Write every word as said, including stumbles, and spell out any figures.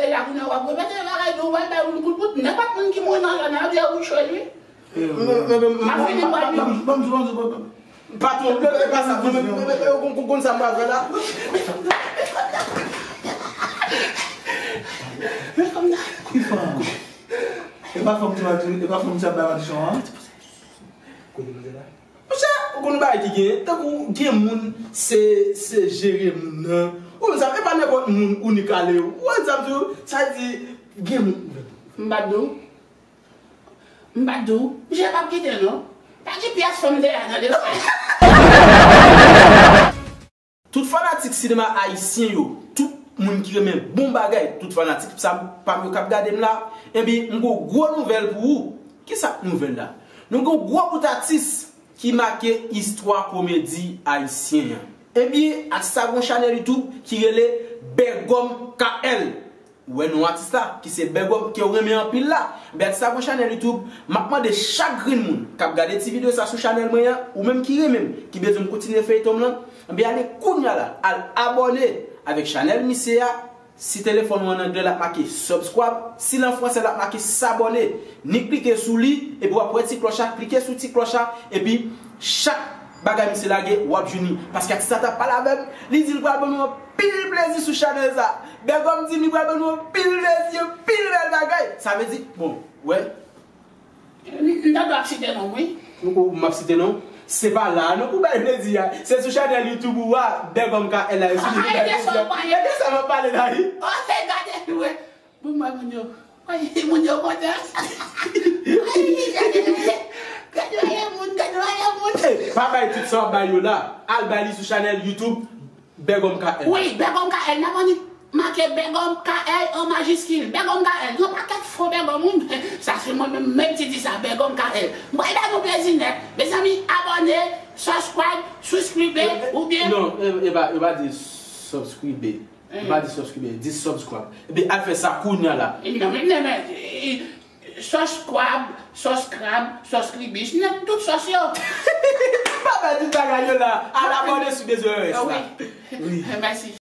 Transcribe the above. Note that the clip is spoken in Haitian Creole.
Deja kounye a w ap repete bagay tou, w al bay moun kout pout. Nenpòt moun ki mouri nan zòn nan, yo di yo wouchwe li. M ap fini pran li. Patwon, e pa sa, ou konn sa m pral fè la? Men fanm nan, men fanm nan. Ki fanm? E pa fanm ti mati, e pa fanm ti ap bay madichon an. Kote nou te la? Monchè, ou konn bagay ki gen, tankou gen moun, se, se jere moun nan. Ou konn sa, e pa nenpòt moun ou ni kale yo. Ou konn sa m di w, sa di, gen moun. M pa t di w. M pa t di w. Misye p ap kite non. Pa gen pyès fanm te la tande frè. Tout fanatik sinema ayisyen yo, tout moun ki renmen bon bagay, tout fanatik sa pa m yo k ap gade m la, ebyen, m gon gwo nouvèl pou ou. Kisa k nouvèl la? Nou gon gwo bout atis ki make istwa komedi ayisyen an. Ebyen, atis la gon chanèl YouTube ki rele Bègòm K L. Ou wè non atis la, ki se Bègòm ke w renmen anpil la. Ebyen, atis la gon chanèl YouTube. M ap mande chak grenn moun k ap gade ti videyo sa sou chanèl mwen an, ou menm ki renmen m, ki bezwen m kontinye feyton m lan, ebyen, ale kounya la, al abòne avèk chanèl misye a. Si telefòn ou an anglè, l ap make subscribe. Si l an fransè, l ap make s'abonner. Ni klike sou li, epi w ap wè ti klòch la, klike sou ti klòch la, epi chak bagay misye lage, w ap jwenn li. Paske atis la t ap pale avè m, li di l pral ban nou anpil plezi sou chanèl sa. Bègòm di m li pral ban nou anpil plezi, anpil bèl bagay. Sa vle di, bon, wè, M ta dwe ap site non, wi. Ou, ou, m ap site non? Se pa la a non pou bay plezi a. Se sou chanèl YouTube ou a, Bègòm K L la, yo sou li pou bay plezi a. E de sa w ap pale la, wi. Oh, gade, wi. Bon, mwen, moun yo. Ay, moun yo kontan. Ay, gade, gade, gade, moun, gade, gade, moun. Ey, pa bay tout sa w ap bay yo la. Al bay li sou chanèl YouTube. Bègòm K L. Wi, Bègòm K L. Nan mwen, make Bègòm K L an majiskil. Bègòm K L. Yon pakèt fo Bègòm, wi. Sa se mwen menm, menm ti di sa, Bègòm K L. M pral ba nou plezi nèt. Mezanmi, abòne, subscribe, subscribe, oubyen. Non, e, e pa, e pa di subscribe. E pa di subscribe, di subscribe. Epi al fè sa kounya la. Non, men, non, men, e, Subscribe, subscribe, subscribe. Nèg tout sòs yo. Pa bay tout bagay yo la. Al abòne si w bezwen rès la. Wi. Mèsi.